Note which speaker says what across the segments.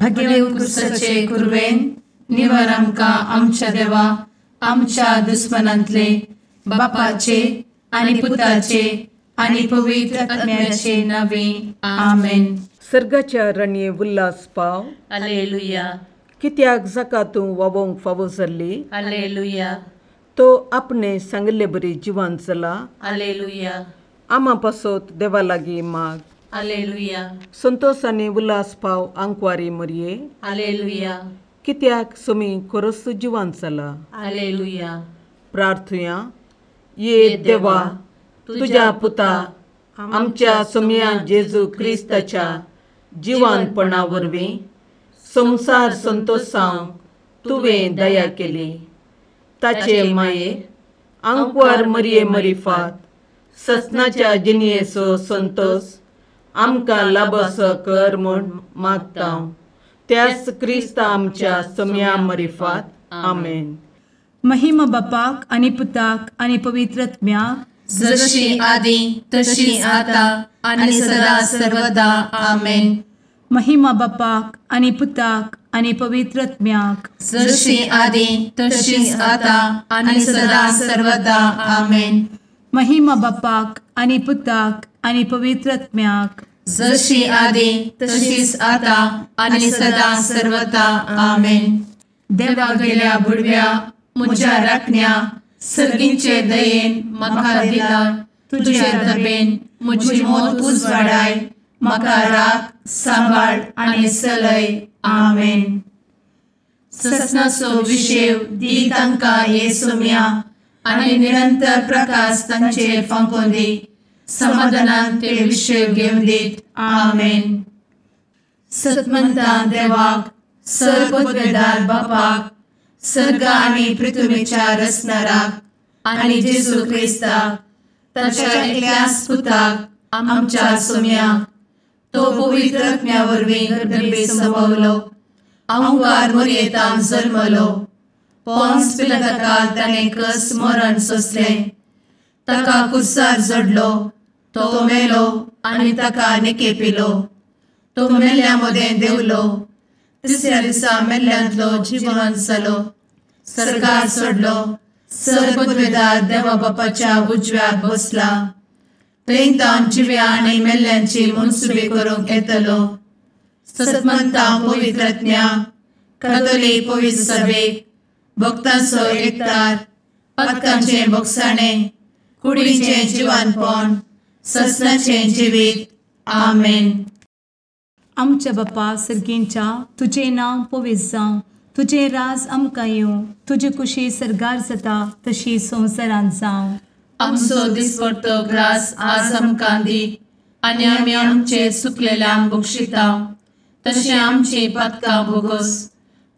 Speaker 1: भगेव क्रिस्ताचे कुरवेन निवार आमकां आमच्या देवा आमच्या दुस्मनांतले बापाचे आनी पुताचे आनी पवित्र आत्म्याचे नावे आमेन.
Speaker 2: सर्गाच्या रणये उल्हास पाव.
Speaker 1: हालेलुया.
Speaker 2: कित्याक जाका तूं वावोंक फावो जाल्ली.
Speaker 1: हालेलुया.
Speaker 2: तो आपणे सांगिल्ले बरी जिवान जाला.
Speaker 1: हालेलुया.
Speaker 2: आमा पासत देवा लागीं माग.
Speaker 1: हालेलुया.
Speaker 2: संतोष आनी उल्हास पाव आंकवारी मरये.
Speaker 1: हालेलुया.
Speaker 2: कित्याक सुमी खरोच जिवान जाला.
Speaker 1: हालेलुया.
Speaker 2: प्रार्थुया. ये देवा तुज्या पुता आमच्या सुमया जेजू क्रिस्ताच्या जिवानपणा वरवीं संवसार संतोषांक तुवें दया केली. ताचे माये आंकवार मरये मरिफात ससनाच्या जिणयेचो संतोष आमकां लाभसो कर म्हूण मागता त्याच क्रिस्ता आमच्या सम्या मरिफात. आमेन.
Speaker 3: महिमा बापाक आनी पुताक आनी पवित्र आत्म्याक,
Speaker 1: जशी आदी तशी आता आनी सदा सर्वदा. आमेन.
Speaker 3: महिमा बापाक आनी पुताक आनी पवित्र आत्म्याक,
Speaker 1: जशी आदी तशी आता आनी सदा सर्वदा. आमेन.
Speaker 3: महिमा बापाक आनी पुताक आनी पवित्र आत्म्याक,
Speaker 1: जशी आदी तशीच आता आनी सदा सर्वदा. आमेन. देवा गेल्या बुडव्या म्हज्या राखण्या सर्गींचे दयेन म्हाका दिला तुजे दबेन म्हजी मोत उजवाडाय म्हाका राख सांबाळ आनी सलय. आमेन. ससनाचो विशेव दी तांकां हे सोम्या आनी निरंतर प्रकाश तांचेर फांकोवन दी. समाधानान ते विशेव घेवन दीत. आमेन. सतमंता देवाक सर्वपदवेदार बापाक सर्ग आनी पृथ्वीच्या रचणाराक आनी जेजू क्रिस्ताक ताच्या एकल्याच पुताक आमच्या सोम्याक तो पवित्र आत्म्या वरवीं गर्भे संभवलो आंकार मोरयेतान जल्मलो पोन्स पिलाताकाल ताणें कस मरण सोंसलें ताका कुर्सार जडलो तो मेलो आनी ताका निकेपिलो तो मेल्ल्या मदें देंवलो तिसऱ्या दिसा मेल्ल्यांतलो जिवन जालो सर्गार सोडलो सर्वपदवेदार देवा बापाच्या उजव्याक बसला थंय तावन जिव्या आनी मेल्ल्यांची मनसुबी करूंक येतलो. सतमंता पवित्र आत्म्या कातोलीक पवित्र सभेक भक्तांचो एकतार पातकांचें भोगसाणें कुडीचें जिवानपण ससनाचें जिवीत. आमेन.
Speaker 3: आमच्या बापा सर्गींच्या तुजें नांव पवित्र जावं, तुजें राज आमकां येवं, तुजी कुशी सर्गार जाता तशी संवसारांत जावं.
Speaker 1: आमचो दिसपडतो ग्रास आज आमकां दी आनी आमी आमचे सुकलेल्यांक बक्षिता तशें आमची पातकां भोगोस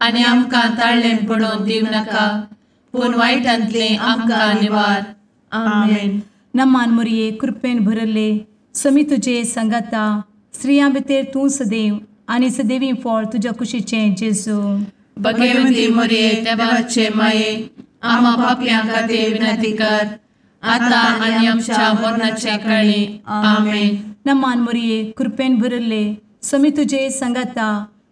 Speaker 1: आनी आमकां ताळ्ळें पडोवन दिवं नाका पूण वायटांतलें आमकां निवार. आमेन.
Speaker 3: नमान मोरये कृपेन भरले समी तुजे सांगाता स्त्रियां भितर तूं सदैव आनी सदैवी फळ तुज्या कुशीचें जेजू.
Speaker 1: भगवती मोरये देवाचे माये आमा पापयां खातीर विनंती कर आता आनी आमच्या मरणाच्या काळी. आमेन.
Speaker 3: नमान मोरये कृपेन भरले समी तुजे सांगाता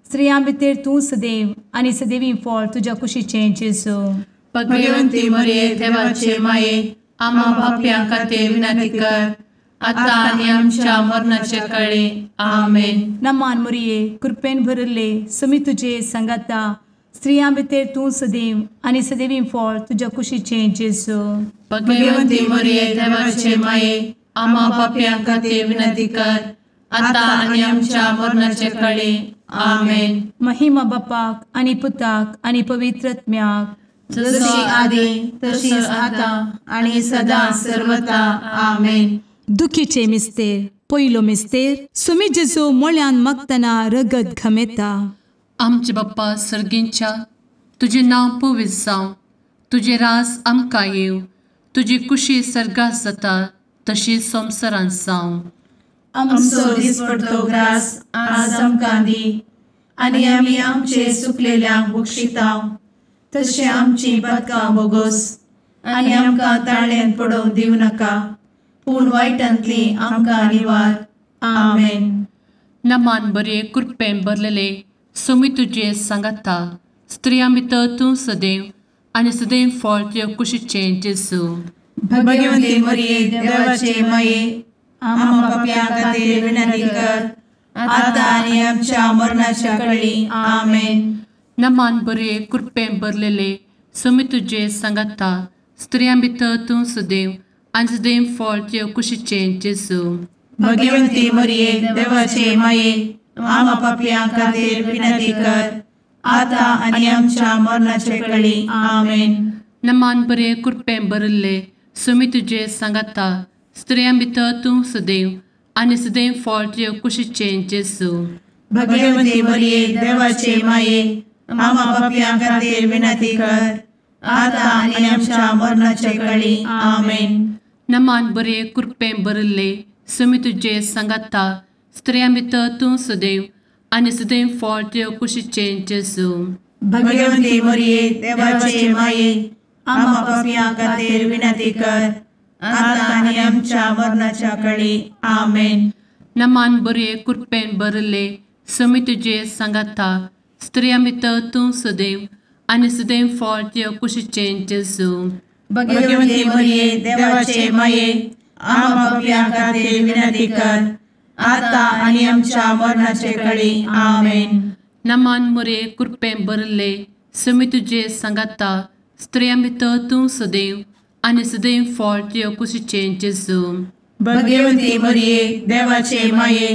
Speaker 3: स्त्रियां भितर तूं सदैव आनी सदैवी फळ तुज्या कुशीचें जेजू.
Speaker 1: भगवती मोरये देवाचे माये आमा पापयां खातीर विनंती कर आता आनी आमच्या मरणाच्या काळी. आमेन.
Speaker 3: नमान मोरये कृपेन भरले समी तुजे सांगाता स्त्रियां भितर तूं सदैव आनी सदैवी फळ तुज्या कुशीचें जेजू.
Speaker 1: भगवती मोरये देवाचे माये आमा पापयां खातीर विनंती कर आता आनी आमच्या मरणाच्या काळी. आमेन.
Speaker 3: महिमा बापाक आनी पुताक आनी पवित्र आत्म्याक,
Speaker 1: जशी आदी तशीच आता आनी सदा सर्वता. आमेन.
Speaker 3: दुखीचे मिस्तेर पयलो मिस्तेर सुमी जेजू मोळ्यान मागतना रगत घमेता.
Speaker 4: आमचे बाप्पा सर्गींच्या तुजें नांव पवित्र जावं, तुजें राज आमकां येवं, तुजी कुशी सर्गात जाता तशी संवसारांत जावं.
Speaker 1: आमचो दिसपडतो ग्रास आज आमकां दी आनी आमी आमचे सुकलेल्यांक बक्षिता तशें आमची पातकां भोगोस आनी आमकां ताळ्यांत पडोवन दिवं नाका पूण वायटांतली आमकां निवार. आमेन.
Speaker 4: नमान बरे कृपेन भरलेले सोमी तुजे सांगाता, स्त्रियां भितर तूं सदैव आनी सदैव फळ तुज्या कुशीचें जेजू।
Speaker 5: भगवती मरिये देवाचे माये, आम्हा पाप्यां खातीर विनंती कर, आतां आनी आमच्या मरणाच्या कळी। आमेन।
Speaker 4: नमान बरे कृपेन भरलेले, सोमी तुजे सांगाता, स्त्रियां भितर तूं सदैव आनी सदैव फळ तुज्या कुशीचें जेजू।
Speaker 5: भगवती मरिये देवाचे माये, आम्हा पाप्यां खातीर विनंती कर, आतां आनी आमच्या मरणाच्या कळी। आमेन।
Speaker 4: नमान बरे कृपेन भरलेले, सोमी तुजे सांगाता, स्त्रियां भितर तूं सदैव आनी सदैव फळ तुज्या कुशीचें जेजू।
Speaker 5: भगवती मरिये देवाचे माये, आम्हा पाप्यां खातीर विनंती कर, आतां आनी आमच्या मरणाच्या कळी। आमेन।
Speaker 4: नमान बरे कृपेन भरलेले, सोमी तुजे सांगाता, स्त्रियां भितर तूं सदैव आनी सदैव फळ तुज्या कुशीचें जेजू।
Speaker 5: भगवती मरिये देवाचे माये, आम्हा पाप्यां खातीर विनंती कर, आतां आनी आमच्या मरणाच्या कळी। आमेन।
Speaker 4: नमान बरे कृपेन भरलेले, सोमी तुजे सांगाता, स्त्रियां भितर तूं सदैव आनी सदैव फळ तुज्या कुशीचें जेजू।
Speaker 5: भगवती मरिये देवाचे माये, आम्हा पाप्यां खातीर विनंती कर, आतां आनी आमच्या मरणाचे कळी। आमेन।
Speaker 4: नमान मरिये कृपेन भरलेले, सोमी तुजे सांगाता, स्त्रियां भितर तूं सदैव आनी सदैव फळ तुज्या कुशीचें जेजू।
Speaker 5: भगवती मरिये देवाचे माये,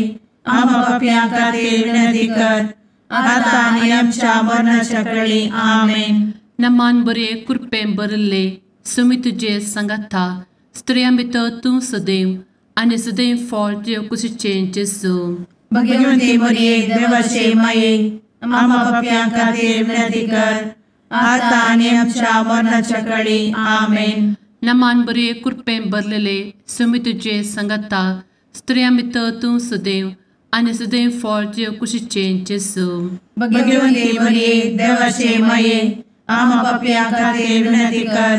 Speaker 5: आम्हा पाप्यां खातीर विनंती कर, आतां आनी आमच्या मरणाच्या कळी। आमेन।
Speaker 4: नमान बरे कृपेन भरलेले, सोमी तुजे सांगाता, स्त्रियां भितर तूं सदैव आनी सदैव फळ तुज्या कुशीचें जेजू।
Speaker 5: भगवती मरिये देवाचे माये, आम्हा पाप्यां खातीर विनंती कर, आतां आनी आमच्या मरणाच्या कळी। आमेन।
Speaker 4: नमान बरे कृपेन भरलेले, सोमी तुजे सांगाता, स्त्रियां भितर तूं सदैव आनी सदैव फळ तुज्या कुशीचें जेजू।
Speaker 5: भगवती मरिये देवाचे माये, आम्हा पाप्यां खातीर विनंती कर,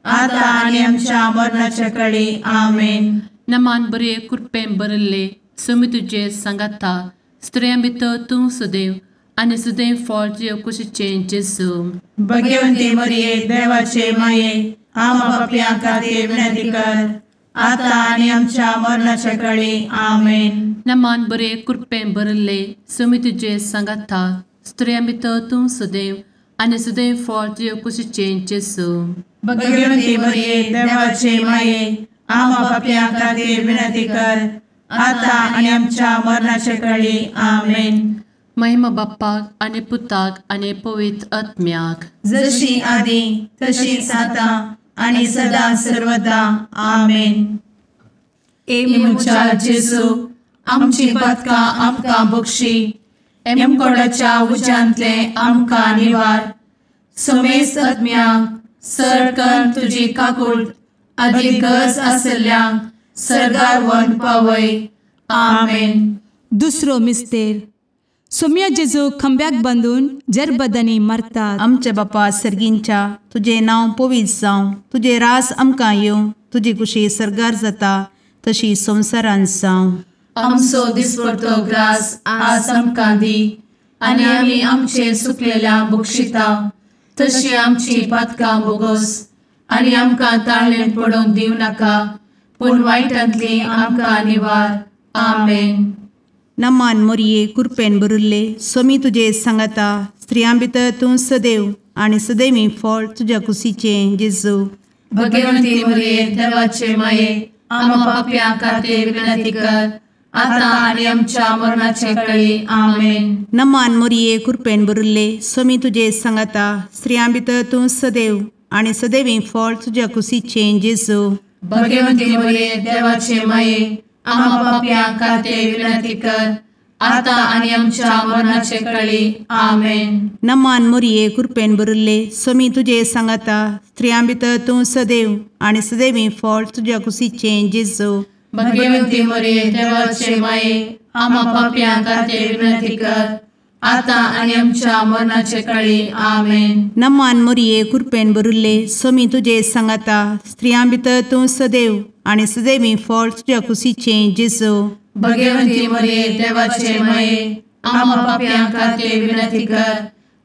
Speaker 5: आतां आनी आमच्या मरणाच्या कळी। आमेन।
Speaker 4: नमान बरे कृपेन भरलेले, सोमी तुजे सांगाता, स्त्रियां भितर तूं सदैव आनी सदैव फळ तुज्या कुशीचें जेजू।
Speaker 5: भगवती मरिये देवाचे माये, आम्हा पाप्यां खातीर विनंती कर, आतां आनी आमच्या मरणाच्या कळी। आमेन।
Speaker 4: नमान बरे कृपेन भरलेले, सोमी तुजे सांगाता, स्त्रियां भितर तूं सदैव आनी सदैव फळ तुज्या कुशीचें जेजू।
Speaker 5: भगवती मरिये देवाचे माये, आम्हा पाप्यां खातीर विनंती कर, आतां आनी आमच्या मरणाच्या कळी। आमेन।
Speaker 4: महिमा बाप्पाक आनी पुताक आनी पवित्र आत्म्याक,
Speaker 5: जशी आदी तशीच आतां आनी सदा सर्वदा। आमेन।
Speaker 1: ए म्हज्या जेजू, आमची पातकां आमकां बक्षी, एमकोडाच्या उज्यांतले आमकां निवार, समेस्त आत्म्यांक सरकन तुजी काकूट आदी गरज आशिल्ल्यांक सर्गार व्हरून पावय। आमेन।
Speaker 3: दुसरो मिस्तेर। सोम्या जेजू खंब्याक बांदून जरबदांनी मारतात।
Speaker 6: आमच्या बापा सर्गींच्या, तुजें नांव पवित्र जावं, तुजें रास आमकां येवं, तुजी कुशी सर्गार जाता तशी संवसारांत जावं।
Speaker 1: आमचो दिसपडतो ग्रास आज आमकां दी, आनी आमी आमचे सुकलेल्या बक्षिता तशी आमची पातकां बोगोस, आनी आमकां ताळेन पडोवंक दिवं नाका, पूण वायटांतली आमकां निवार। आमेन।
Speaker 6: नमान मोरये कृपेन भरिल्ले, सोमी तुजे सांगाता, स्त्रियां भितर तूं सदैव आनी सदैवी फळ तुज्या कुशीचें जेजू।
Speaker 1: भगवंती मोरये देवाचे माये, आम्हा पाप्यां खातीर विनंती कर, आतां आनी आमच्या मरणाचे कळी। आमेन।
Speaker 6: नमान मोरये कृपेन भरिल्ले, सोमी तुजे सांगाता, स्त्रियां भितर तूं सदैव आनी सदैवी फळ तुज्या कुशीचें जेजू।
Speaker 1: भगवंती मोरये देवाचे माये, आम्हा पाप्यां खातीर विनंती कर, आतां आनी आमच्या मरणाचे कळी। आमेन।
Speaker 6: नमान मोरये कृपेन भरिल्ले, सोमी तुजे सांगाता, स्त्रियां भितर तूं सदैव आनी सदैवी फळ तुज्या कुशीचें जेजू।
Speaker 1: भगवंती मोरये देवाचे माये, आम्हा पाप्यां खातीर विनंती कर, आतां आनी आमच्या मरणाचे कळी। आमेन।
Speaker 6: नमान मोरये कृपेन भरिल्ले, सोमी तुजे सांगाता, स्त्रियां भितर तूं सदैव आनी सदैवी फळ तुज्या कुशीचें जेजू।
Speaker 1: भगवंती मोरये देवाचे माये, आमा पापयां खातीर विनंती कर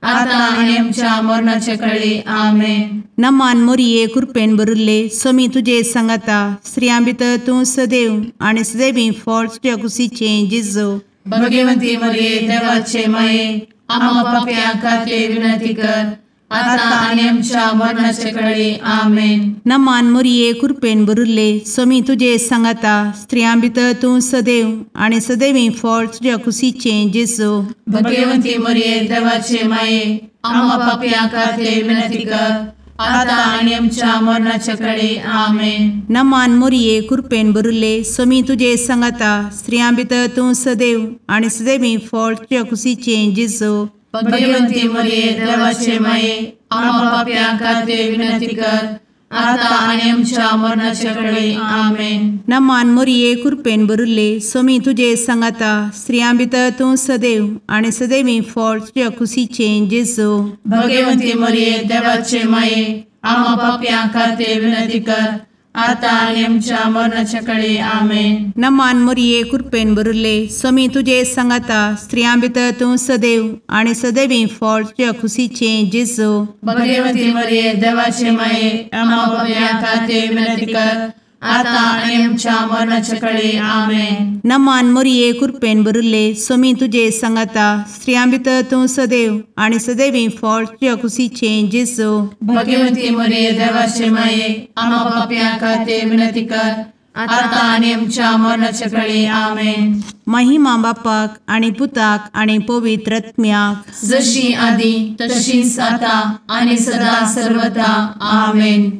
Speaker 1: आतां आनी आमच्या मरणाचे कळी. आमेन.
Speaker 6: नमान मोरये कृपेन भरिल्ले स्वामी तुजे सांगाता, स्त्रियां भितर तूं सदैव आनी सदैवी फळ तुज्या कुशीचें जेजू.
Speaker 1: भगवंती मरिये देवाचे माये आमा पापयां खातीर विनंती कर आतां आनी आमच्या मरणाचे कळी. आमेन.
Speaker 6: नमान मोरये कृपेन भरिल्ले स्वामी तुजे सांगाता, स्त्रियां भितर तूं सदैव आनी सदैवी फळ तुज्या कुशीचें जेजू.
Speaker 1: भगवंती मरिये देवाचे माये आमा पापयां खातीर विनंती कर आतां आनी आमच्या मरणाचे कळी. आमेन.
Speaker 6: नमान मोरये कृपेन भरिल्ले स्वामी तुजे सांगाता, स्त्रियां भितर तूं सदैव आनी सदैवी फळ तुज्या कुशीचें जेजू.
Speaker 1: भगवंती मरिये देवाचे माये आमा पापयां खातीर विनंती कर आतां आनी आमच्या मरणाचे कळी. आमेन.
Speaker 6: नमान मोरये कृपेन भरिल्ले स्वामी तुजे सांगाता, स्त्रियां भितर तूं सदैव आनी सदैवी फळ तुज्या कुशीचें जेजू.
Speaker 1: भगवंती मरिये देवाचे माये आमा पापयां खातीर विनंती कर आतां आनी आमच्या मरणाचे कळी. आमेन.
Speaker 6: नमान मोरये कृपेन भरिल्ले स्वामी तुजे सांगाता, स्त्रियां भितर तूं सदैव आनी सदैवी फळ तुज्या कुशीचें जेजू.
Speaker 1: भगवंती मरिये देवाचे माये आमा पापयां खातीर विनंती कर आतां आनी आमच्या मरणाचे कळी. आमेन.
Speaker 6: नमान मोरये कृपेन भरिल्ले स्वामी तुजे सांगाता, स्त्रियां भितर तूं सदैव आनी सदैवी फळ तुज्या कुशीचें जेजू.
Speaker 1: भगवंती मरिये देवाचे माये आमा पापयां खातीर विनंती कर आतां आनी आमच्या मरणाचे कळी. आमेन.
Speaker 6: महिमा बापाक आनी पुताक आनी पवित्र आत्म्याक,
Speaker 1: जशी आदी तशीच आतां आनी सदा सर्वदा. आमेन.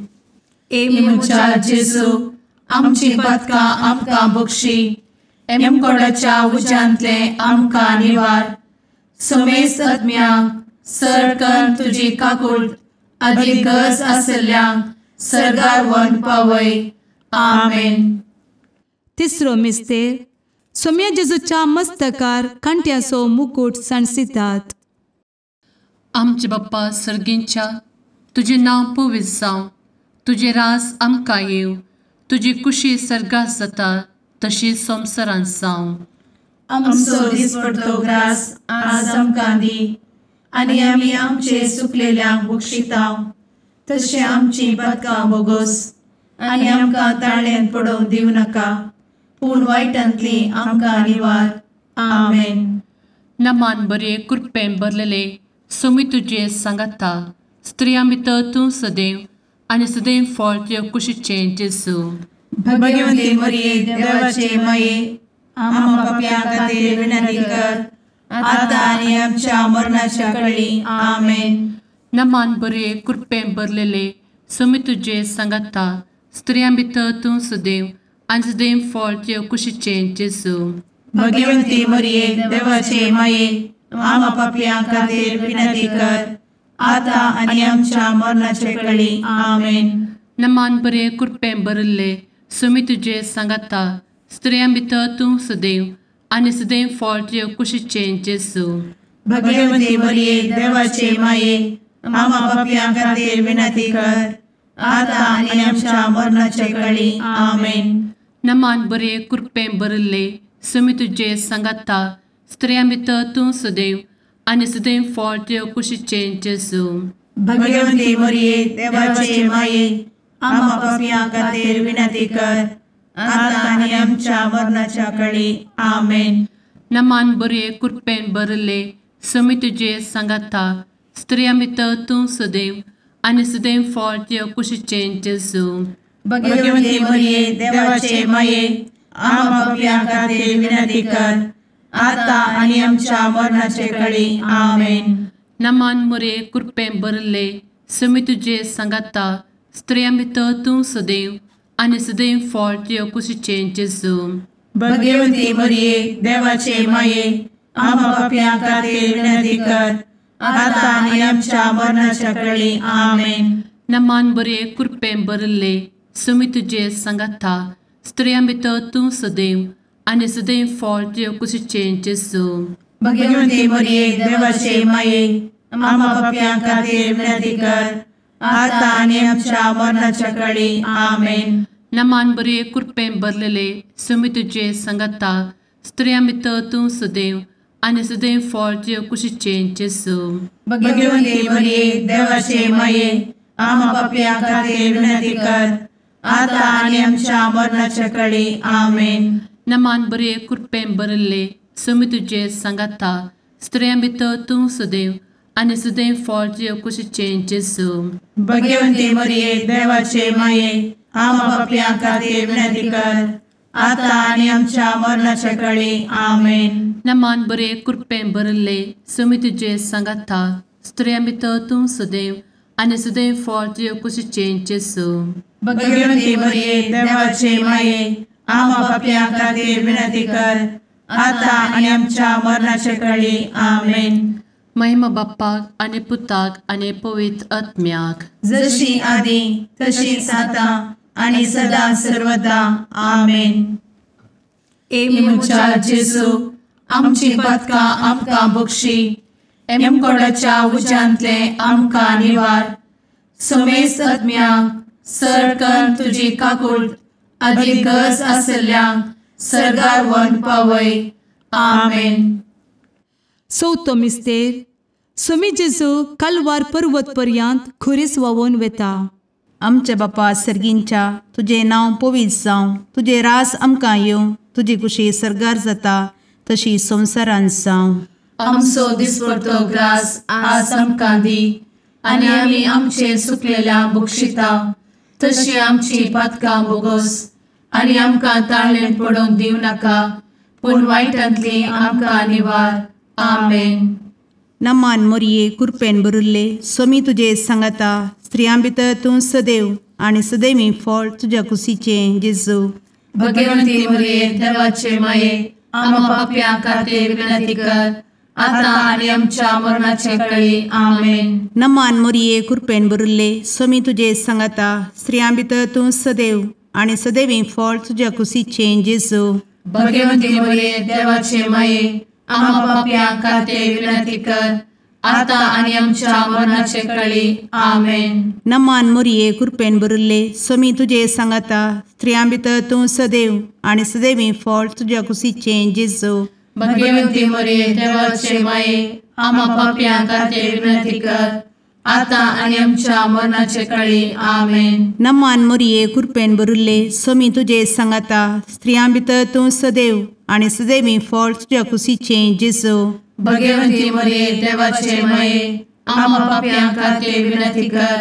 Speaker 1: ए म्हज्या जेजू आमची पातकां आमकां बक्षी, एमकोडाच्या उज्यांतले आमकां निवार, समेस्त आत्म्यांक सरकन तुजी काकूट आदी गरज आशिल्ल्यांक सर्गार व्हरून पावय. आमेन.
Speaker 3: तिसरो मिस्तेर सोम्या जेजूच्या मस्तकार कांट्याचो मुकूट सांडसितात.
Speaker 4: आमचे बाप्पा सर्गींच्या, तुजें नांव पवित्र जावं, तुजें राज आमकां येवं, तुजी कुशी सर्गात जाता तशी संवसारांत जावं.
Speaker 5: आमचो दिसपडतो ग्रास आज आमकां दी आनी आमी आमचे सुकलेल्यांक बक्षिता तशें आमची पातकां बोगोस आनी आमकां ताळ्यांत पडोवंक दिवं नाका, पूण वायटांतली आमकां निवार. आमेन.
Speaker 4: नमान बरे कृपेन भरलेले स्वामी तुजे सांगाता, स्त्रियां भितर तूं सदैव आनी सदैव फळ तुज्या कुशीचें जेजू.
Speaker 5: भगवंती मरिये देवाचे माये आमा पापयां खातीर विनंती कर आतां आनी आमच्या मरणाच्या कळी. आमेन.
Speaker 4: नमान बरे कृपेन भरलेले स्वामी तुजे सांगाता, स्त्रियां भितर तूं सदैव आनी सदैव फळ तुज्या कुशीचें जेजू.
Speaker 5: भगवंती मरिये देवाचे माये आमा पापयां खातीर विनंती कर आतां आनी आमच्या मरणाचे कळी. आमेन.
Speaker 4: नमान बरे कृपेन भरिल्ले स्वामी तुजे सांगाता, स्त्रियां भितर तूं सदैव आनी सदैव फळ तुज्या कुशीचें जेजू.
Speaker 5: भगवंती मरिये देवाचे माये आमा पापयां खातीर विनंती कर आतां आनी आमच्या मरणाचे कळी. आमेन.
Speaker 4: नमान बरे कृपेन भरिल्ले स्वामी तुजे सांगाता, स्त्रियां भितर तूं सदैव आनी सदैव फळ तुज्या कुशीचें जेजू.
Speaker 5: भगवंती मरिये देवाचे माये आमा पापयां खातीर विनंती कर आतां आनी आमच्या मरणाच्या कळी. आमेन.
Speaker 4: नमान बरे कृपेन भरिल्ले स्वामी तुजे सांगाता, स्त्रियां भितर तूं सदैव आनी सदैव फळ तुज्या कुशीचें जेजू.
Speaker 5: भगवंती मरिये देवाचे माये आमा पापयां खातीर विनंती कर आतां आनी आमच्या मरणाचे कळी. आमेन.
Speaker 4: नमान मोरे कृपेन भरिल्ले स्वामी तुजे सांगाता, स्त्रियां भितर तूं सदैव आनी सदैव फळ तुज्या कुशीचें जेजू.
Speaker 5: भगवंती मरिये देवाचे माये आमा पापयां खातीर विनंती कर आतां आनी आमच्या मरणाच्या कळी. आमेन.
Speaker 4: नमान बरे कृपेन भरिल्ले स्वामी तुजे सांगाता, स्त्रियां भितर तूं सदैव आनी सदैव फळ तुज्या कुशीचें जेजू.
Speaker 5: भगवंती मरिये देवाचे माये आमा पापयां खातीर विनंती कर आतां आनी आमच्या मरणाच्या कळी. आमेन.
Speaker 4: नमान बरे कृपेन भरलेले स्वामी तुजे सांगाता, स्त्रियां भितर तूं सदैव आनी सदैव फळ तुजे कुशीचें जेजू.
Speaker 5: भगवंती मरिये देवाचे माये, आमा पापयां खातीर विनंती कर, आतां आनी आमच्या मरणाच्या कळी. आमेन.
Speaker 4: नमान बरे कृपेन भरिल्ले, स्वामी तुजे सांगाता, स्त्रियां भितर तूं सदैव आनी सदैव फळ तुजे कुशीचें जेजू.
Speaker 5: भगवंती मरिये देवाचे माये, आमा पापयां खातीर विनंती कर, आतां आनी आमच्या मरणाच्या कळी. आमेन.
Speaker 4: नमान बरे कृपेन भरिल्ले, स्वामी तुजे सांगाता, स्त्रियां भितर तूं सदैव आनी सदैव फळ तुजे कुशीचें जेजू.
Speaker 5: भगवंती मरिये देवाचे माये, आमा पापयां खातीर विनंती कर, आतां आनी आमच्या मरणाच्या कळी. आमेन.
Speaker 4: महिमा बाप्पाक आनी पुताक आनी पवित्र आत्म्याक,
Speaker 5: जशी आदी तशीच आतां आनी सदा सर्वदा. आमेन.
Speaker 3: ए
Speaker 1: म्हज्या जेजू, आमची पातकां आमकां बक्षी, एमकोडाच्या उज्यांतले आमकां निवार, समेस्त आत्म्यांक सरकन तुजी काकूट आदी गरज आशिल्ल्यांक सर्गार व्हरून पावय. आमेन.
Speaker 3: चवथो मिस्तेर. स्वामी जेजू कालवार पर्वत पर्यंत खुरीस व्हांवून वेता.
Speaker 6: आमच्या बापा सर्गींच्या, तुजें नांव पवित्र जावं, तुजें रास आमकां येवं, तुजी कुशी सर्गार जाता तशी संवसारांत जावं.
Speaker 1: आमचो दिसपडतो ग्रास आज आमकां दी, आनी आमी आमचे सुकलेल्या बक्षिता तशी आमची पातकां बोगोस, आनी आमकां ताळेन पडोवंक दिवं नाका, पूण वायटांतली आमकां निवार. आमेन.
Speaker 6: नमान मोरये कृपेन भरिल्ले, स्वामी तुजे सांगाता, स्त्रियां भितर तूं सदैव आनी सदैवी फळ तुज्या कुशीचें जेजू.
Speaker 1: भगवंती मरिये देवाचे माये, आमा पापयां खातीर विनंती कर, आतां आनी आमच्या मरणाचे कळी. आमेन.
Speaker 6: नमान मोरये कृपेन भरिल्ले, स्वामी तुजे सांगाता, स्त्रियां भितर तूं सदैव आनी सदैवी फळ तुज्या कुशीचें जेजू.
Speaker 1: भगवंती मरिये देवाचे माये, आमा पापयां खातीर विनंती कर, आतां आनी आमच्या मरणाचे कळी. आमेन.
Speaker 6: नमान मोरये कृपेन भरिल्ले, स्वामी तुजे सांगाता, स्त्रियां भितर तूं सदैव आनी सदैवी फळ तुज्या कुशीचें जेजू.
Speaker 1: भगवंती मरिये देवाचे माये, आमा पापयां खातीर विनंती कर, आतां आनी आमच्या मरणाचे कळी. आमेन.
Speaker 6: नमान मोरये कृपेन भरिल्ले, स्वामी तुजे सांगाता, स्त्रियां भितर तूं सदैव आनी सदैवी फळ तुज्या कुशीचें जेजू.
Speaker 1: भगवंती मरिये देवाचे माये, आमा पापयां खातीर विनंती कर,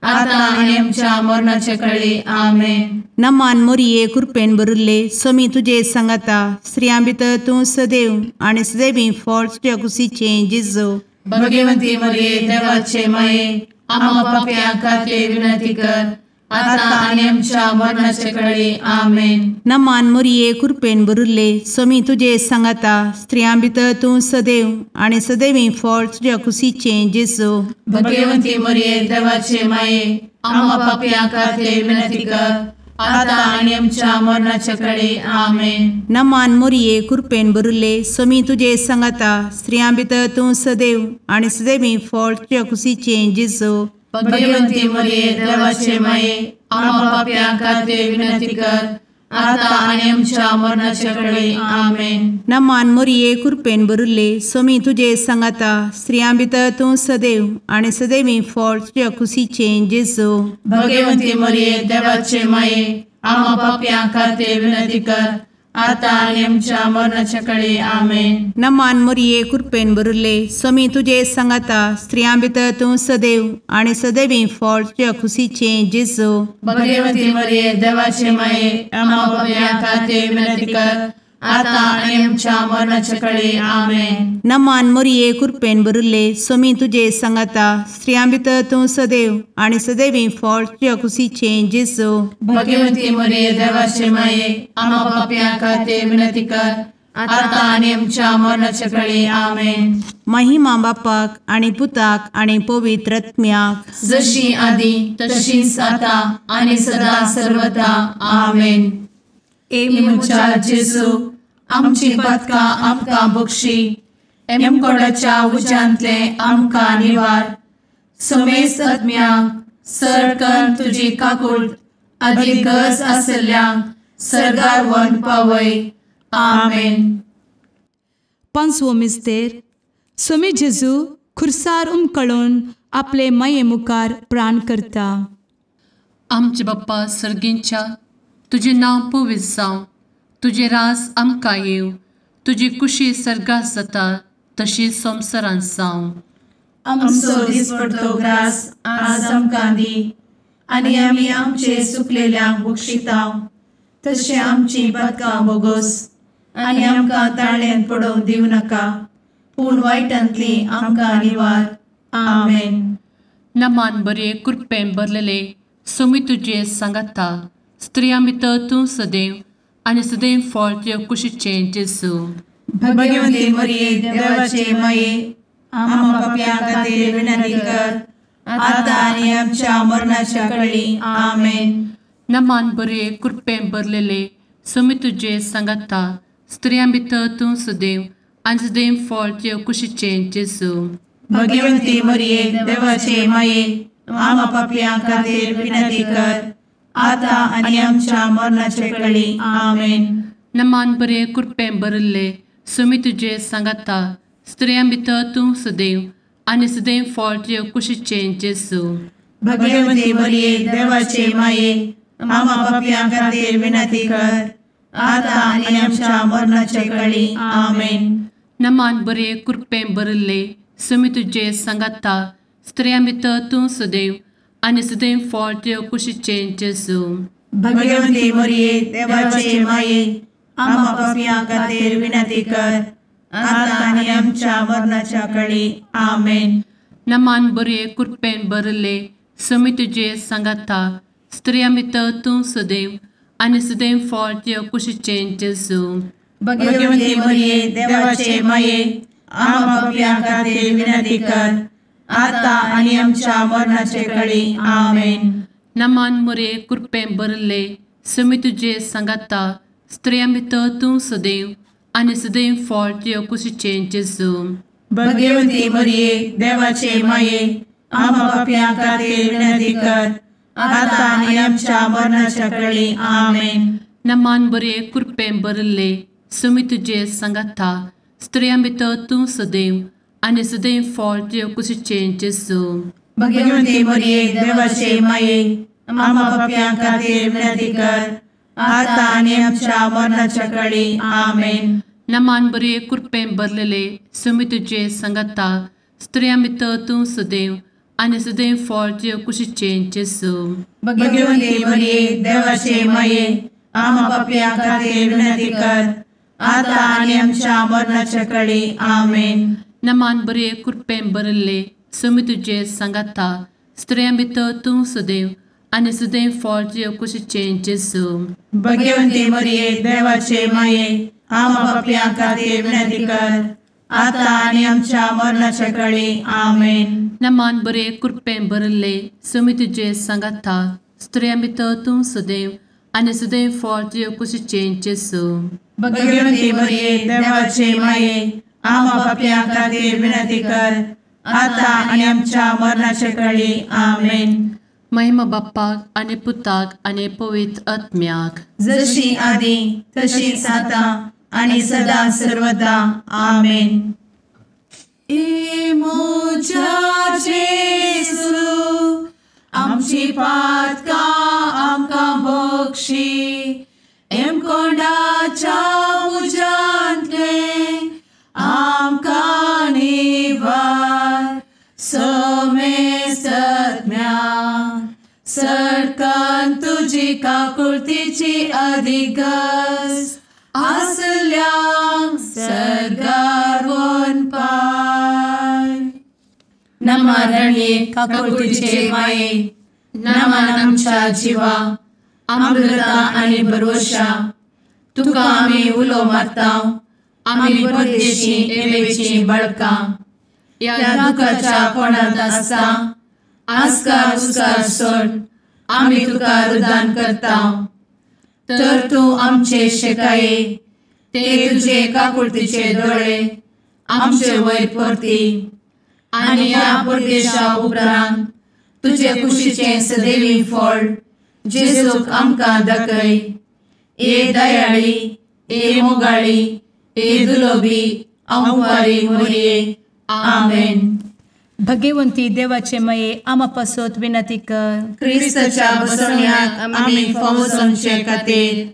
Speaker 1: आतां आनी आमच्या मरणाचे कळी. आमेन.
Speaker 6: नमान मोरये कृपेन भरिल्ले, स्वामी तुजे सांगाता, स्त्रियां भितर तूं सदैव आनी सदैवी फळ तुज्या कुशीचें जेजू.
Speaker 1: भगवंती मरिये देवाचे माये, आमा पापयां खातीर विनंती कर, आतां आनी आमच्या मरणाचे कळी. आमेन.
Speaker 6: नमान मोरये कृपेन भरिल्ले, स्वामी तुजे सांगाता, स्त्रियां भितर तूं सदैव आनी सदैवी फळ तुज्या कुशीचें जेजू.
Speaker 1: भगवंती मरिये देवाचे माये, आमा पापयां खातीर विनंती कर, आतां आनी आमच्या मरणाचे कळी. आमेन.
Speaker 6: नमान मोरये कृपेन भरिल्ले, स्वामी तुजे सांगाता, स्त्रियां भितर तूं सदैव आनी सदैवी फळ तुज्या कुशीचें जेजू.
Speaker 1: भगवंती मरिये देवाचे माये, आमा पापयां खातीर विनंती कर, आतां आनी आमच्या मरणाचे कळी. आमेन.
Speaker 6: नमान मोरये कृपेन भरिल्ले, स्वामी तुजे सांगाता, स्त्रियां भितर तूं सदैव आनी सदैवी फळ तुज्या कुशीचें जेजू.
Speaker 1: भगवंती मरिये देवाचे माये, आमा पापयां खातीर विनंती कर, आतां आनी आमच्या मरणाचे कळी. आमेन.
Speaker 6: नमान मोरये कृपेन भरिल्ले, स्वामी तुजे सांगाता, स्त्रियां भितर तूं सदैव आनी सदैवी फळ तुज्या कुशीचें जेजू.
Speaker 1: भगवंती मरिये देवाचे माये, आमा पापयां खातीर विनंती कर, आतां आनी आमच्या मरणाचे कळी. आमेन.
Speaker 6: नमान मोरये कृपेन भरिल्ले, स्वामी तुजे सांगाता, स्त्रियां भितर तूं सदैव आनी सदैवी फळ तुज्या कुशीचें जेजू.
Speaker 1: भगवंती मरिये देवाचे माये, आमा पापयां खातीर विनंती कर, आतां आनी आमच्या मरणाचे कळी. आमेन.
Speaker 6: महिमा बापाक आनी पुताक आनी पवित्र आत्म्याक,
Speaker 1: जशी आदी तशीच आतां आनी सदा सर्वदा. आमेन.
Speaker 3: ए
Speaker 1: म्हज्या जेजू, आमची पातकां आमकां बक्षी, एमकोडाच्या उज्यांतले आमकां निवार, समेस्त आत्म्यांक सरकन तुजी काकूट आदी गरज आशिल्ल्यांक सर्गार व्हरून पावय. आमेन.
Speaker 3: पांचवो मिस्तेर सोमी जेजू खुर्सार उमकळून आपले माये मुखार प्राण करता.
Speaker 4: आमचे बाप्पा सर्गींच्या, तुजें नांव पवित्र जावं, तुजें राज आमकां येवं, तुजी कुशी सर्गात जाता तशी संवसारांत जावं.
Speaker 5: आमचो दिसपडतो ग्रास आज आमकां दी आनी आमी आमचे सुकलेल्यांक बक्षितांव तशें आमची पातकां बोगोस आनी आमकां ताळ्यांत पडोवंक दिवं नाका, पूण वायटांतली आमकां निवार. आमेन.
Speaker 4: नमान बरे कृपेन भरलेले सोमी तुजे सांगाता, स्त्रियां भितर तूं सदैव आनी सदैव फळ तुज्या कुशीचें जेजू.
Speaker 5: भगवंती मरिये देवाचे माये, आम्हा पाप्यां खातीर विनंती कर आतां आनी आमच्या मरणाच्या कळी. आमेन.
Speaker 4: नमान बरे कृपेन भरलेले सोमी तुजे सांगाता, स्त्रियां भितर तूं सदैव आनी सदैव फळ तुज्या कुशीचें जेजू.
Speaker 5: भगवंती मरिये देवाचे माये, आम्हा पाप्यां खातीर विनंती कर आतां आनी आमच्या मरणाचे कळी. आमेन.
Speaker 4: नमान बरे कृपेन भरिल्ले सोमी तुजे सांगाता, स्त्रियां भितर तूं सदैव आनी सदैव फळ तुज्या कुशीचें जेजू.
Speaker 5: भगवंती मरिये देवाचे माये, आम्हा पाप्यां खातीर विनंती कर आतां आनी आमच्या मरणाचे कळी. आमेन.
Speaker 4: नमान बरे कृपेन भरिल्ले सोमी तुजे सांगाता, स्त्रियां भितर तूं सदैव आनी सदैव फळ तुज्या कुशीचें जेजू.
Speaker 5: भगवंती मरिये देवाचे माये, आम्हा पाप्यां खातीर विनंती कर आतां आनी आमच्या मरणाच्या कळी. आमेन.
Speaker 4: नमान बरे कृपेन भरिल्ले सोमी तुजे सांगाता, स्त्रियां भितर तूं सदैव आनी सदैव फळ तुज्या कुशीचें जेजू.
Speaker 5: भगवंती मरिये देवाचे माये, आम्हा पाप्यां खातीर विनंती कर आतां आनी आमच्या मरणाचे कळी. आमेन.
Speaker 4: नमान मरिये कृपेन भरिल्ले सोमी तुजे सांगाता, स्त्रियां भितर तूं सदैव आनी सदैव फळ तुज्या कुशीचें जेजू.
Speaker 5: भगवंती मरिये देवाचे माये, आम्हा पाप्यां खातीर विनंती कर आतां आनी आमच्या मरणाच्या कळी. आमेन.
Speaker 4: नमान बरे कृपेन भरिल्ले सोमी तुजे सांगाता, स्त्रियां भितर तूं सदैव आनी सदैव फळ तुज्या कुशीचें जेजू.
Speaker 5: भगवंती मरिये देवाचे माये, आम्हा पाप्यां खातीर विनंती कर आतां आनी आमच्या मरणाच्या कळी. आमेन.
Speaker 4: नमान बरे कृपेन भरलेले सोमी तुजे सांगाता, स्त्रियां भितर तूं सदैव आनी सदैव फळ तुज्या कुशीचें जेजू.
Speaker 5: भगवंती मरिये देवाचे माये, आम्हा पाप्यां खातीर विनंती कर आतां आनी आमच्या मरणाच्या कळी. आमेन.
Speaker 4: नमान बरे कृपेन भरिल्ले सोमी तुजे सांगाता, स्त्रियां भितर तूं सदैव आनी सदैव फळ तुज्या कुशीचें जेजू.
Speaker 5: भगवंती मरिये देवाचे माये, आम्हा पाप्यां खातीर विनंती कर आतां आनी आमच्या मरणाच्या कळी. आमेन.
Speaker 4: नमान बरे कृपेन भरिल्ले सोमी तुजे सांगाता, स्त्रियां भितर तूं सदैव आनी सदैव फळ तुज्या कुशीचें जेजू.
Speaker 5: भगवंती मरिये देवाचे माये, आम्हा पाप्यां खातीर विनंती कर आतां आनी आमच्या मरणाच्या कळी. आमेन.
Speaker 4: महिमा बाप्पाक आनी पुताक आनी पवित्र आत्म्याक,
Speaker 5: जशी आदी तशीच आतां आनी सदा सर्वदा. आमेन. ए म्हज्या जेजू, आमची पातकां आमकां बक्षी, एमकोंडाच्या उज्यांतले आमकां निवार, समेस्तज्ञा सरकान तुजी काकुळतीची अधिगस आसल्यांक सर्गार वनपाय. नमरणये काकुळतीचे माये, नमन आमच्या जिवा, अमृता आनी भरवशा, तुका आमी उलो मारता, आमी परदेशी एवेची बळकां, ह्या दुखाच्या कोणांत आसता आस्कार उस्कार सोड आमी तुका रुदान करता, तर तूं आमचे शेकाये ते तुजे काकुळतीचे दोळे आमचे वयर परती आनी ह्या परदेशा उपरांत तुजे कुशीचें सदैवी फळ जेजूक आमकां दाखय. ए दयाळी, ए मोगाळी, ए दुलोबी आंवकारी मोरये. आमेन.
Speaker 3: भगवंती देवाचे माये आमा पासत विनंती कर.
Speaker 5: क्रिस्ताच्या बसवण्याक आमी फावो जावचे खातीर.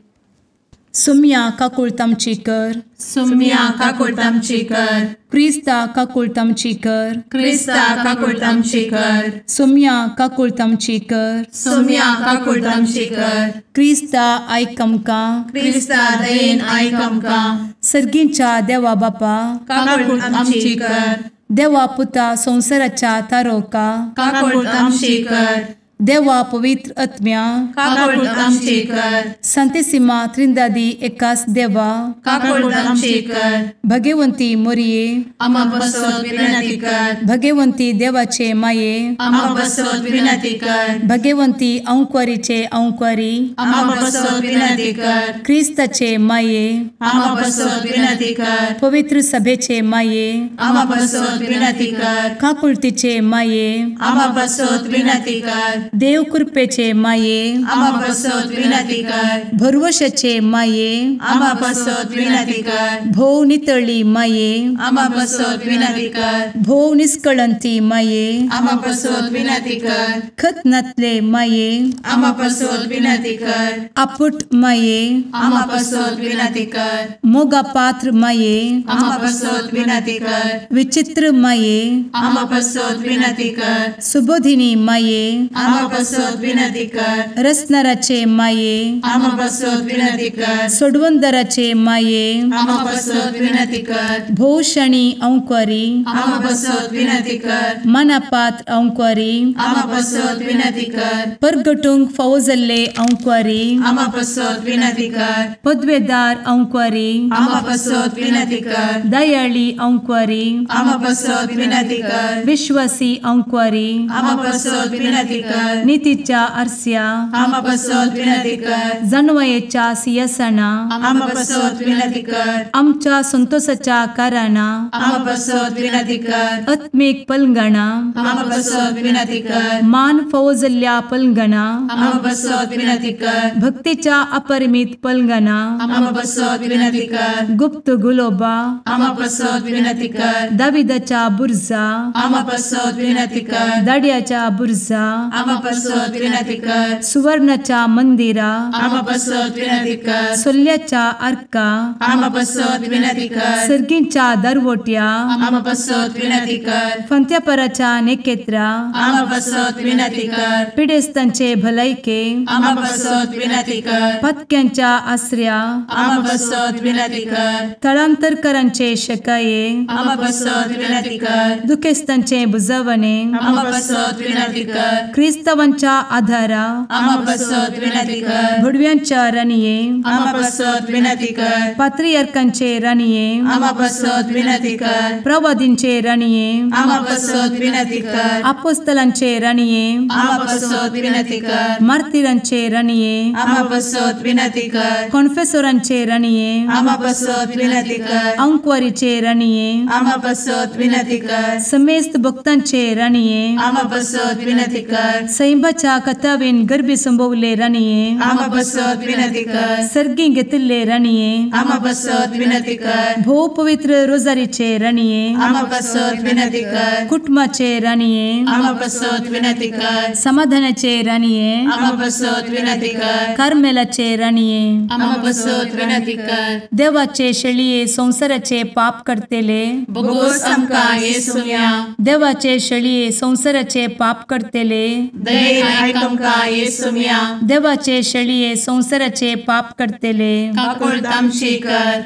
Speaker 3: सुम्या काकुळतामची कर.
Speaker 1: सुम्या काकुळतामची कर.
Speaker 3: क्रिस्ता काकुळतामची कर.
Speaker 1: क्रिस्ता काकुळतामची कर.
Speaker 3: सुम्या काकुळतामची कर.
Speaker 1: सुम्या काकुळतामची कर.
Speaker 3: क्रिस्ता आयक आमकां.
Speaker 1: क्रिस्ता दयेन आयक आमकां.
Speaker 3: सर्गींच्या देवा बापा
Speaker 1: काकुळतामची कर.
Speaker 3: देवा पुता संवसाराच्या तारोका
Speaker 1: काकुळतामची कर.
Speaker 3: देवा पवित्र आत्म्या
Speaker 1: काकुळतामची कर.
Speaker 3: संतेसिमा त्रिंदादी एकास देवा
Speaker 1: काकुळतामची कर.
Speaker 3: भगवंती मोरये
Speaker 1: आमा पासत विनंती कर.
Speaker 3: भगवंती देवाचे माये
Speaker 1: आमा पासत विनंती कर.
Speaker 3: भगवंती अंकुरीचे अंकुरी
Speaker 1: आमा पासत विनंती कर.
Speaker 3: क्रिस्ताचे माये
Speaker 1: आमा पासत विनंती कर.
Speaker 3: पवित्र सभेचे माये
Speaker 1: आमा पासत विनंती कर.
Speaker 3: काकुळतीचे माये
Speaker 1: आमा पासत विनंती कर.
Speaker 3: देव कृपेचे माये
Speaker 1: आमा पासत विनंती कर.
Speaker 3: भरवशाचे माये
Speaker 1: आमा पासत विनंती कर.
Speaker 3: भोव नितळी माये
Speaker 1: आमा पासत विनंती कर.
Speaker 3: भोव निष्कळंती माये
Speaker 1: आमा पासत विनंती कर.
Speaker 3: खतनातले माये
Speaker 1: आमा पासत विनंती कर.
Speaker 3: आपुट माये
Speaker 1: आमा पासत विनंती कर.
Speaker 3: मोगा पात्र माये
Speaker 1: आमा पासत विनंती कर.
Speaker 3: विचित्र माये
Speaker 1: आमा पासत विनंती कर.
Speaker 3: सुबोधिनी माये
Speaker 1: आमा पासत विनंती कर.
Speaker 3: रसनाराचे माये
Speaker 1: आमा पासत विनंती कर.
Speaker 3: सोडवंदराचे माये
Speaker 1: आमा पासत विनंती कर.
Speaker 3: भोवशणी अंकुरी
Speaker 1: आमा पासत विनंती कर.
Speaker 3: मनापात्र अंकुरी
Speaker 1: आमा पासत विनंती कर.
Speaker 3: परगटूंक फावो जाल्ले अंकुरी
Speaker 1: आमा पासत विनंती कर.
Speaker 3: पदवेदार अंकुरी
Speaker 1: आमा पासत विनंती कर.
Speaker 3: दयाळी अंकुरी
Speaker 1: आमा पासत विनंती कर.
Speaker 3: विश्वासी अंकुरी
Speaker 1: आमा पासत विनंती कर.
Speaker 3: नितीच्या आरस्या
Speaker 1: आमा पासत विनंती कर.
Speaker 3: जानवयेच्या सिंहासना
Speaker 1: आमा पासत विनंती कर.
Speaker 3: आमच्या संतोषाच्या कारणा
Speaker 1: आमा पासत विनंती कर.
Speaker 3: आत्मीक पलंगणा
Speaker 1: आमा पासत विनंती कर.
Speaker 3: मान फावो जाल्ल्या पलंगणा
Speaker 1: आमा पासत विनंती कर.
Speaker 3: भक्तीच्या अपरिमित पलंगणा
Speaker 1: आमा पासत विनंती कर.
Speaker 3: गुप्त गुलोबा
Speaker 1: आमा पासत विनंती कर.
Speaker 3: दाविदाच्या बुर्जा
Speaker 1: आमा पासत विनंती कर.
Speaker 3: दाड्याच्या बुर्जा
Speaker 1: आमा पासत विनंती कर.
Speaker 3: सुवर्णाच्या मंदिरा
Speaker 1: आमा पासत विनंती कर.
Speaker 3: सोल्ल्याच्या आर्का
Speaker 1: आमा पासत विनंती कर.
Speaker 3: सर्गींच्या दरवट्या
Speaker 1: आमा पासत विनंती कर.
Speaker 3: फंत्यापराच्या नेकेत्रा
Speaker 1: आमा पासत विनंती कर.
Speaker 3: पिडेस्तांचे भलायके
Speaker 1: आमा पासत विनंती कर.
Speaker 3: पत्क्यांच्या आसऱ्या
Speaker 1: आमा पासत विनंती कर.
Speaker 3: थळांतरकरांचे शकाये
Speaker 1: आमा पासत विनंती कर.
Speaker 3: दुखेस्तांचे बुजवणे
Speaker 1: आमा पासत विनंती कर.
Speaker 3: क्रिस्तावांच्या आधारा
Speaker 1: आमा पासत विनंती कर.
Speaker 3: भुडव्यांच्या राणये
Speaker 1: आमा पासत विनंती कर.
Speaker 3: पात्रियार्कांचे राणये
Speaker 1: आमा पासत विनंती कर.
Speaker 3: प्रवादींचे राणये
Speaker 1: आमा पासत विनंती कर.
Speaker 3: अपोस्तलांचे राणये
Speaker 1: आमा पासत विनंती कर.
Speaker 3: मार्तिरांचे राणये
Speaker 1: आमा पासत विनंती कर.
Speaker 3: कॉन्फेसोरांचे राणये
Speaker 1: आमा पासत विनंती कर.
Speaker 3: अंकुवारीचे राणये
Speaker 1: आमा पासत विनंती कर.
Speaker 3: समेस्त भक्तांचे राणये
Speaker 1: आमा पासत विनंती कर.
Speaker 3: सैंबाच्या कथावेन गर्भी संभवले राणये
Speaker 1: आमा पासत विनंती कर.
Speaker 3: सर्गी घेतिल्ले राणये
Speaker 1: आमा पासत विनंती कर.
Speaker 3: भोव पवित्र रोजारीचे राणये
Speaker 1: आमा पासत विनंती कर.
Speaker 3: कुटुंबाचे राणये
Speaker 1: आमा पासत विनंती कर.
Speaker 3: समाधानाचे राणये
Speaker 1: आमा पासत विनंती कर.
Speaker 3: कार्मेलाचे राणये
Speaker 1: आमा पासत विनंती कर.
Speaker 3: देवाचे शेळये संवसाराचे पाप करतेले
Speaker 1: बोगोस आमकां येसुम्या.
Speaker 3: देवाचे शेळये संवसाराचे पाप करतेले
Speaker 1: दयेन आयक आमकां येसुम्या.
Speaker 3: देवाचे शेळये संवसाराचे पाप करतेले
Speaker 1: काकुळतामची कर.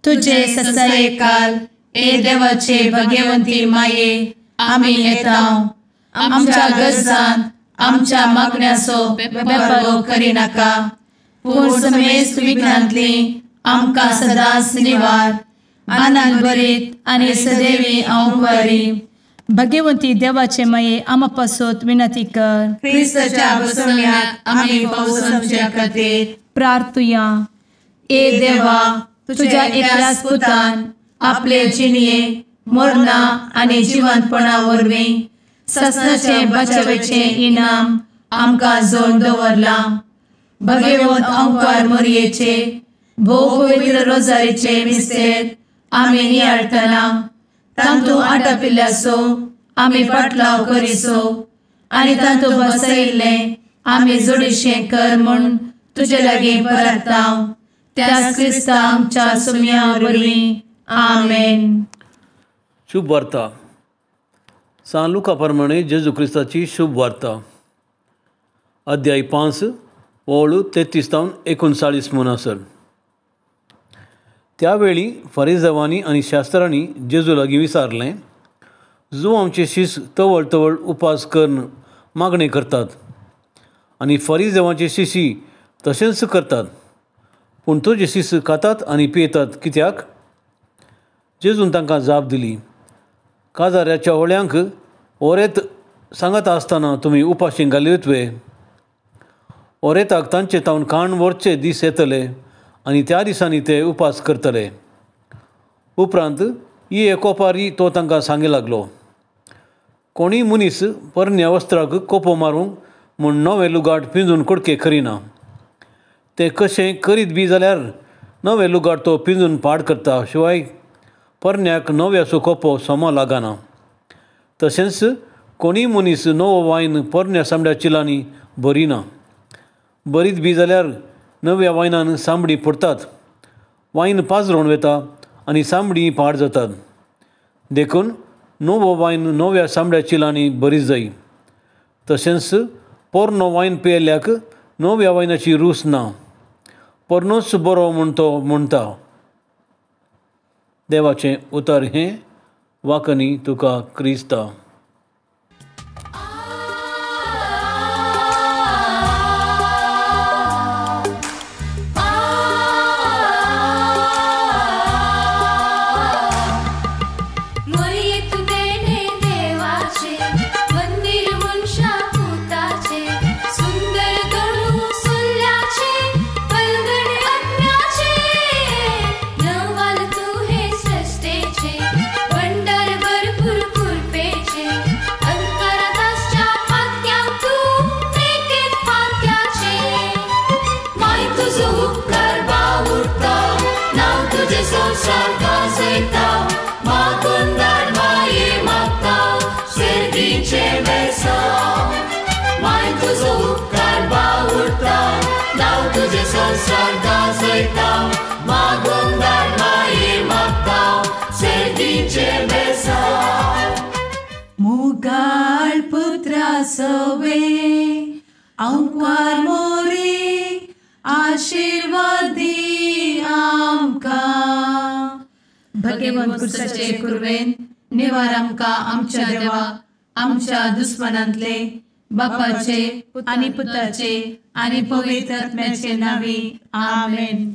Speaker 3: तुझे
Speaker 1: ससायेकाल ए देवाचे भगवंती माये आमी येता आमच्या गरजान आमच्या मागण्याचो बेपारो करिनाका, पूण समेस्त विघ्नांतली आमकां सदांच निवार. आनंद भरीत आनी सदैवी अंकुरी.
Speaker 3: भगवंती देवाचे माये आमा पासत विनंती कर.
Speaker 1: क्रिस्ताच्या बसवण्याक आमी पावसाच्या खातीर
Speaker 3: प्रार्थुया.
Speaker 1: ए देवा, तुझ्या एकल्याच पुतान आपले जिणये मरणा आनी जिवंतपणा वरवीं ससनाचे बचावेचे इनाम आमकां जोड दवरलां. भगवंत अंकार मोरयेचे भोव पवित्र रोजारीचे मिस्तेर
Speaker 5: आमी नियाळटना तांतू आटापिल्ल्याचो आमी पाटलाव करिसो आनी तांतू बसयिल्लें आमी जोडीशें कर म्हूण तुजे लागीं परता त्याच क्रिस्ता आमच्या सुम्या वरवीं. आमेन.
Speaker 7: शुभ वार्ता सान लुका प्रमाणे जेजू क्रिस्ताची शुभ वार्ता, अध्याय 5 ओळ 33 तावन 39 म्हणसर. त्यावेळी फरिजवांनी आनी शास्त्रांनी जेजू लागीं विचारलें, जो आमचे शीस तवळ तवळ उपास करून मागणी करतात आनी फरिजवांचे शिशी तशेंच करतात, पूण तुजे शीस खातात आनी पियेतात कित्याक? जेजून तांकां जाप दिली, काजाऱ्याच्या होळ्यांक ओरेत सांगता आसतना तुमी उपाशी घालीत वे? ओरेताक तांचे तावन काण व्हरचे दीस येतले आनी त्या दिसांनी ते उपास करतले. उपरांत ही एक ओपारी तो तांकां सांगी लागलो, कोणीय मनीस परन्या वस्त्राक कोपो मारूंक म्हूण नवें लुगाट पिंजून कुडके करिना. ते कशें करीत बी जाल्यार नवें लुगाट तो पिंजून पाड करता, शिवाय परन्याक नव्याचो कोपो समा लागना. तशेंच कोणीय मनीस नवो वायन पोरण्या सांबड्या चिलांनी भरिना. बरीच बी जाल्यार नव्या वायनान सांबडी फोडटात, वायन पाजरोवन वता आनी सांबडी पाड जातात. देखून नवो वायन नव्या सांबड्या चिलांनी बरीच जाय. तशेंच पोरनो वायन पियेल्याक नव्या वायनाची रूच ना, पोरनोच बरो म्हूण तो म्हणटा. देवाचें उतर हें वाकनी तुका क्रिस्ता.
Speaker 5: मुगाळ पुत्रा सवे आंकवार मोरे आशीर्वादी आमकां.
Speaker 1: भगेवन कुर्साचे कुर्वेन निवार आमकां आमच्या देवा आमच्या दुस्मनांतले बापाचे आनी पुताचे आनी पवित्र आत्म्याचे नांवी. आमेन.